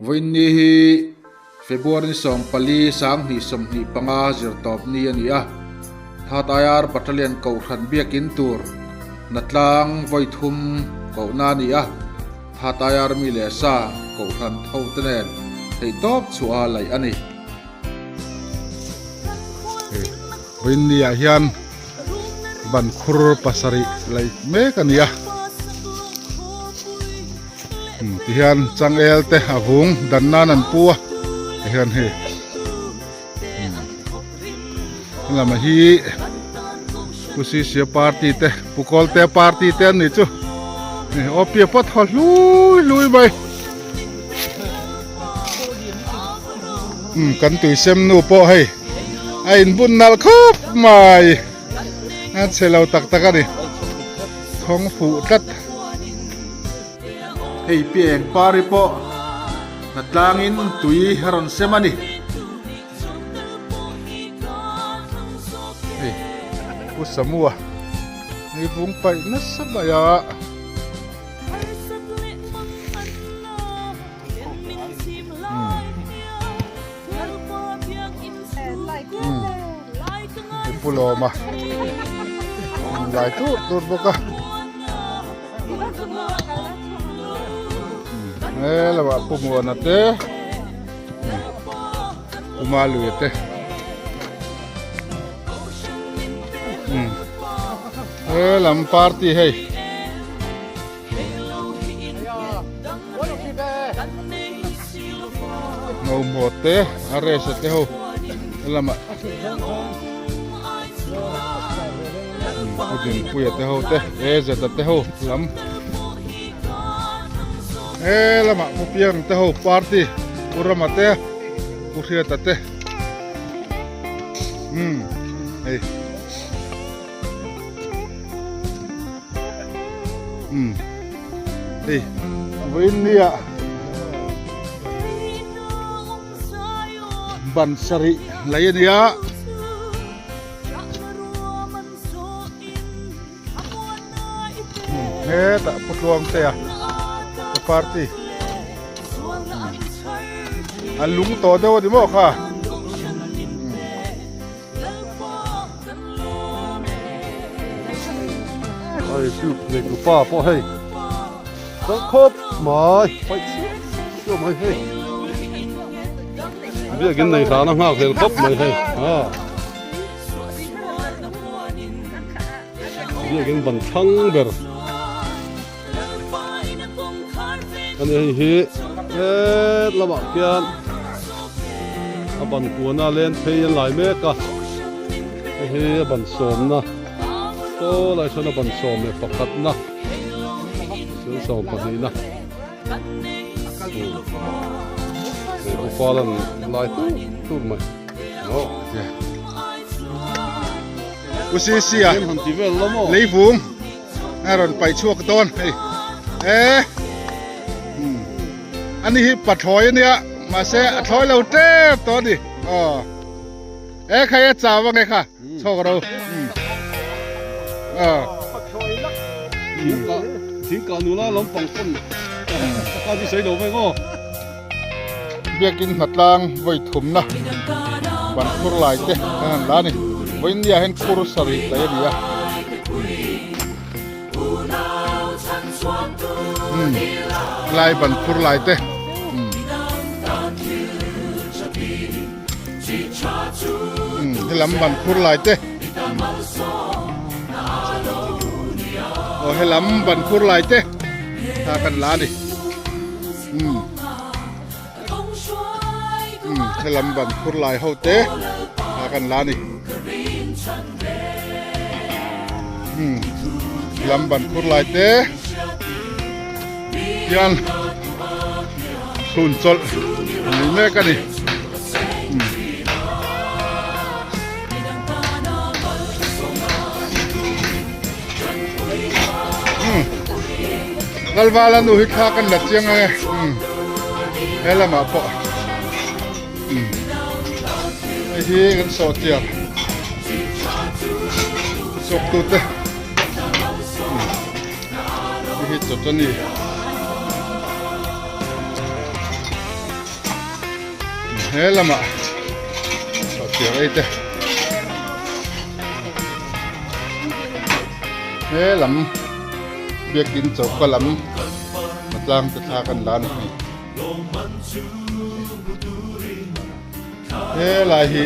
Vawiinni hi February ni 14 2025 zirtawp ni a ni a, Thataiar Battalion Kohhran biakin tur Natlang vawi thum kohna a ni a, Thataiar mi leh sa Kohhran tho te nen theihtawp chhuah a laih a ni. Vawiinni ah hian ban khur pasarih laih mek a ni a tihian changel te a vung dan nan an pu a tihian hei lamah hi pu sisia party te pu kawlte party te an nih chu aw piah pawh thaw hlui hlui mai kan tuisem nu pawh hei a inbun nalh khawp mai a chhe lo tak tak a ni thawng fuh tlat hei pi eng pari pawh hnatlangin tui a rawn sem a ni hei pu samua ni vung paih nasa mai a. Pu lawm a lai tur tur bawk a he lamah pu muana te pu maluia te he lam party hei. Ngauhmawh te a rest te ho lamah Pu Dinpuia te ho te e zeta te ho lam he lamah Pu Piang te ho party Pu Rama te Pu Hriata te umm hei. Um hei vawiin nia ban sarih lei a nia hetah pu tluang te a ka party an lung tawh deuh a ni maw kha. Hei tube nei tu pa pawh hei kal khawp mai paih chiah chiah mai hei biakin nei hlan a nghak hlel khawp mai hei a biakin ban thlang ber ani hei hi het lamah khian a ban kuana len phei an lai mek a hei hi a ban sawmna saw lai sawn a ban sawm leh pakhatna thil sawm pahnihna hei upa lan lai tur tur mai aw Usisia leivung a rawn paih chhuak dawn hei e ani hi pathlawi ania mahse a thlawi lo tep tawh ani aw e khai a chau ange kha chhawk ro aw thingkah nula lampang pawn ka ti sawi lo vek aw biakin hnatlang vawi thumna ban khur lai te an han la a ni vawiin ah hian khur sarih lai a ni a umm lai ban khur lai te umm umm helam ban khur lai te aw helam ban khur lai te thla kan la a ni. Umm umm helam ban khur lai ho te a kan la ni umm lam ban khur lai te hian chhun chawlh ni mek a ni. Lalvala nu hi thla kan la chiang ang e he lamah pawh hei hi kan sawh chiar chawk tute hei hi chawt a ni. He lamah sawhchiar ei te he lam biakin choka lam hnatlang te thla kan la a ni hei. He lai hi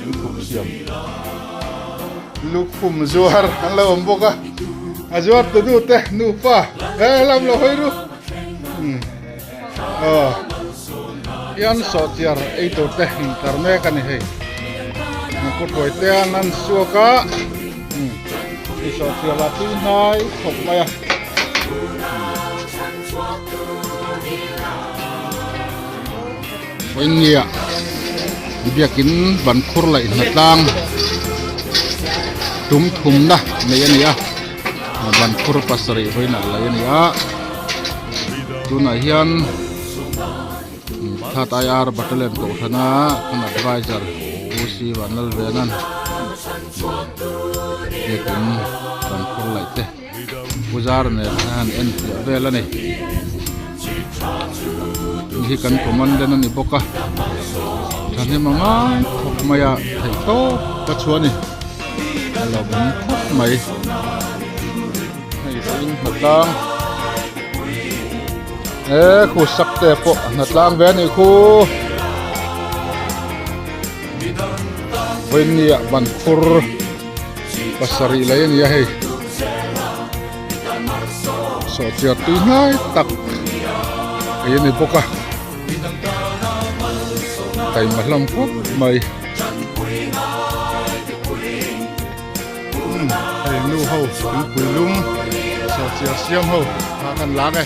lungkhum siam lukhum zuar an lo awm bawk a a zuar tu nu te nupa he lam lo hawi ru aw hian sawhchiar ei tur te inkar mek a ni hei kawthuai te an an suak a hei sawhchiar lah tui hnai khawp mai a. Vawinia biakin ban khur laih hnatlang tum thumna nei a ni a ban khur pasarih vawiinah laih a ni a tunah hian third IR battalion kohhrana kan adviser U C Vanlalvena'n biakin ban khur laih te. Puzar nen a han en fiah vel a ni hei hi kan commandant a ni bawk a thahnem a ngai khawp mai a theih tawp ka chhuah a ni a lo awm khawp mai hei vawiin hnatlang he khu sak te pawh hnatlang ve a nih khu vawiin ni ah ban khur. Pasarih lei a ni a hei sawhchiar tui hnai tak ei a ni bawk a taima hlawm khawp mai hei nu ho thingpui lum sawhchiar siam ho kha kan lang e.